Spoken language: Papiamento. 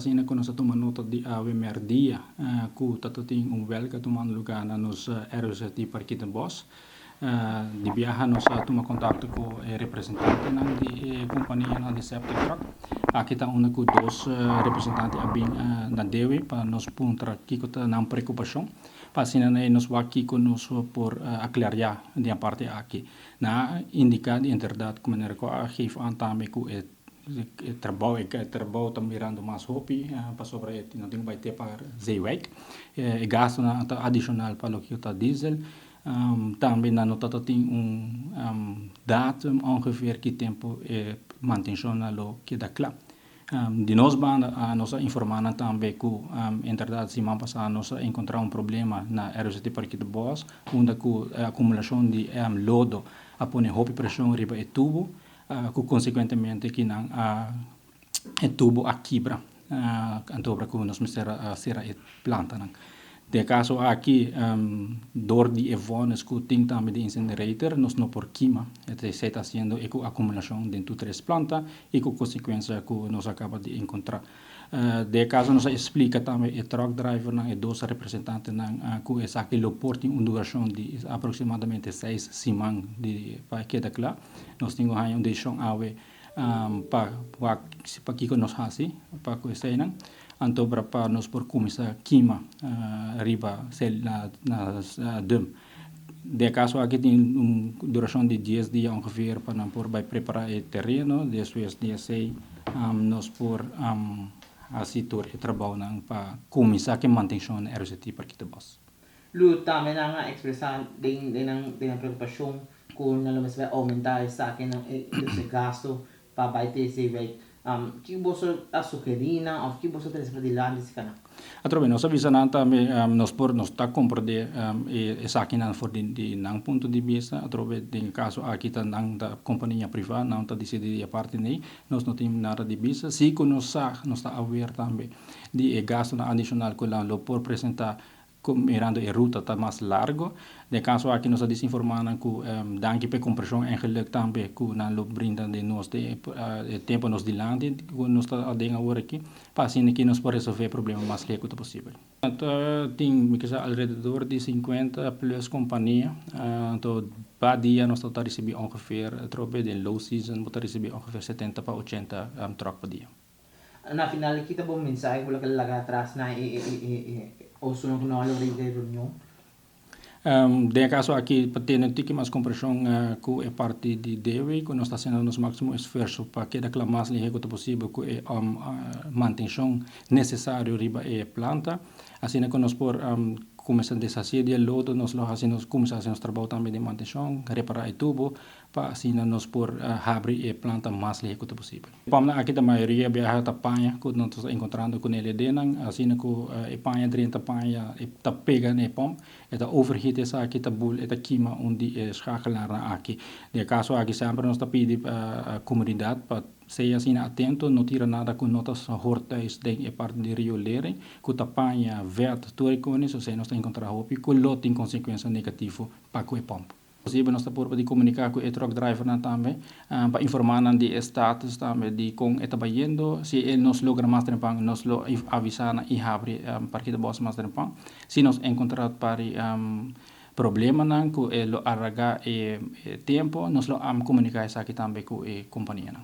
asina ku nos a tuma nota di awe mèrdia ku ta tin un wèlga tumando lugá na nos ROZT Parkietenbos. Di biaha nos a tuma kontakto ku e representantenan di e kompanianan di septic truck. Aki ta unda ku dos representante a bin na Dewi pa nos puntra kiko ta nan preokupashon, pa asina nos wak kiko nos por aklariá den e parti aki. Nan a indiká di inderdat ku manera ku a geef aan tambe ku e trabou ta mirando mas hopi pasobra e no tin ku bai te pa Zeewijk. E gastunan ta adishonal pa loke ta diesel. Tambe nan no ta tin un datum ongeveer ki tempu e mantenshonnan lo keda kla. Di nos banda nos a informá nan tambe ku inderdat siman pasá nos a enkontrá un problema na ROCT Parkietenbos unda ku e akumulashon di lodo a pone hopi preshon riba e tubo ku konsekuentemente kinan a e tubo a kibra anto obra ku nos mester a sera e plantanan. Den e kaso aki dor di e vònes ku tin tambe di incinerator nos no por kima. Esei ta hasiendo e ku akumulashon den tur tres planta i ku konsekuensia ku nos a kaba di enkontrá. Den e kaso nos a esplika tambe e truck drivernan, e dos representantenan ku esaki lo por tin un durashon di aproksimadamente seis siman di pa e keda kla. Nos tin ku haña un desishon awe pa wak pakiko nos hasi pa ku eseinan anto pa nos por kuminsá kima riba na dum. Den e kaso aki tin un durashon di dies dia ongeveer pa nan por bai prepará e tereno, despues di esei nos por hasi tur e trabounan pa kuminsá ku e mantenshon na RCT Parkietenbos. Lu tambe nan a ekspresá den nan preokupashon ku nan lo mester bai oumentá esakinan, dus e gastu pa bai te Zeewijk. Ki boso a sugerí nan òf ki boso a trese padilanti si ka nan? Atrobe nos a bisa nan tambe nos por nos ta komprendé esakinan for di nan punto di bista. Atrobe den e kaso aki ta nan ta kompania privá, nan ta disidí di e parti nei. Nos no tin nada di bisa. Si ku nos sa, nos ta awer tambe di e gastunan adishonal ku nan lo por presentá Ku mirando e ruta ta mas largo. Den kaso aki nos a disinformá nan ku danki pa e kompreshon en geluk tambe ku nan lo brinda den nos den e tempu nos dilanti ku nos ta aden awor aki pa asina ki nos por resolvé e problema mas lihé ku ta posibel. Ta tin mi kisa alrededor di 50 plus kompania anto pa dia nos ta risibí ongeveer atrobe den low season bo ta risibí ongeveer 70 pa 80 truck pa dia. Na final ki ta bo mensahe ku bo lo ke laga atras na e osunan ku no a logra yega e reunion? Den e kaso aki pa tene un tiki mas kompreshon ku e parti di Dewi ku nos ta hasiendo nos máksimo esfuerso pa keda kla mas lihé ku ta posibel ku e mantenshon nesesario riba e planta. Asina ku nos por kuminsá deshasí di e lodo nos lo hasi nos kuminsá hasi nos trabou tambe di mantenshon, repará e tubo pa asina nos por habri e planta mas lihé ku ta posibel. Pòmpnan aki ta mayoria biaha ta paña ku nos ta enkontrando ku n'e asina ku e paña drenta paña e ta pega na e pòmp, e ta overheat esaki ta bul e ta kima un di e schakelarnan aki. Den e kaso aki semper nos ta pidi komunidat pa sea asina atento, no tira nada ku no ta hor thuis den e parti di riolering, ku ta paña, vèt, tur e kos, esei nos ta enkontrá hopi ku lo tin konsekuensia negativo pa ku e pòmp. Posibel nos ta purba di komuniká ku e truck drivernan tambe pa informá nan di e status tambe di kon e ta bayendo. Si e nos logra mas trempan nos lo avisá nan i habri parkietenbos mas trempan. Si nos enkontrá pari problemanan ku e lo alargá e tempu nos lo komuniká esaki tambe ku e kompanianan.